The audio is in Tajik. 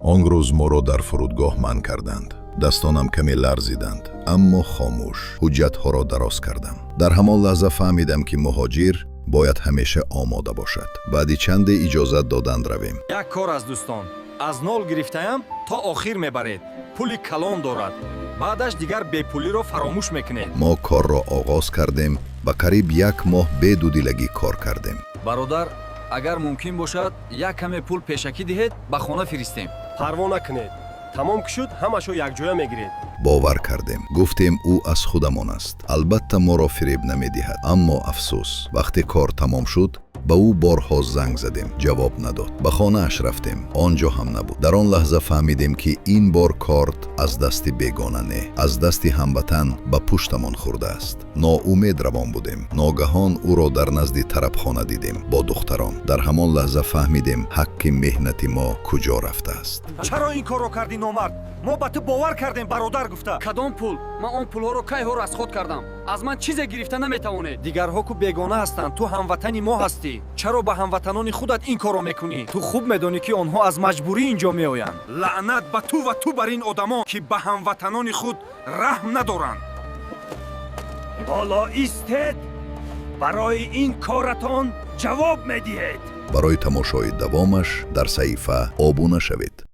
Он рӯз моро дар фурудгоҳ манъ карданд. Дастонам каме ларзиданд, аммо хомӯш ҳуҷҷатҳоро дароз кардам. Дар ҳамон лаҳза фаҳмидам, ки муҳоҷир бояд ҳамеша омода бошад. Баъди чанде иҷозат доданд равем. Як кор аз дӯстон аз нол гирифтаям, то охир мебаред. Пули калон дорад, баъдаш дигар бепулиро фаромӯш мекунед. Мо корро оғоз кардем ва қариб як моҳ бедудилагӣ кор кардем. Бародар, агар мумкин бошад, як каме пул пешакӣ диҳед, ба хона фиристем. Парво накунед, тамом ки шуд, ҳамашо якҷоя мегиред. Бовар кардем, гуфтем, ӯ аз худамон аст, албатта моро фиреб намедиҳад. Аммо афсӯс, вақте кор тамом шуд, ба ӯ борҳо занг задем, ҷавоб надод. Ба хонааш рафтем, он ҷо ҳам набуд. Дар он лаҳза фаҳмидем, ки ин бор корт аз дасти бегона не, аз дасти ҳамватан ба пуштамон хӯрдааст. Ноумед равон будем. Ногаҳон ӯро дар назди тарабхона дидем бо духтарон. Дар ҳамон лаҳза фаҳмидем, ҳаққи меҳнати мо куҷо рафтааст. Чаро ин корро кардӣ, номард? Мо ба ту бовар кардем, бародар гуфта. Кадом пул? Ман он пулҳоро кайҳо расход кардам. Аз ман чизе гирифта наметавонед. Дигарҳо ку бегона ҳастанд, ту ҳамватани мо ҳастӣ. Чаро ба ҳамватанони худат ин корро мекунӣ? Ту хуб медонӣ, ки онҳо аз маҷбурӣ ин ҷо меоянд. Лаънат ба ту ва ту бар ин одамон, ки ба ҳамватанони худ раҳм надоранд. Ҳоло истед, барои ин коратон ҷавоб медиҳед. Барои тамошои давомаш дар саҳифа обуна шавед.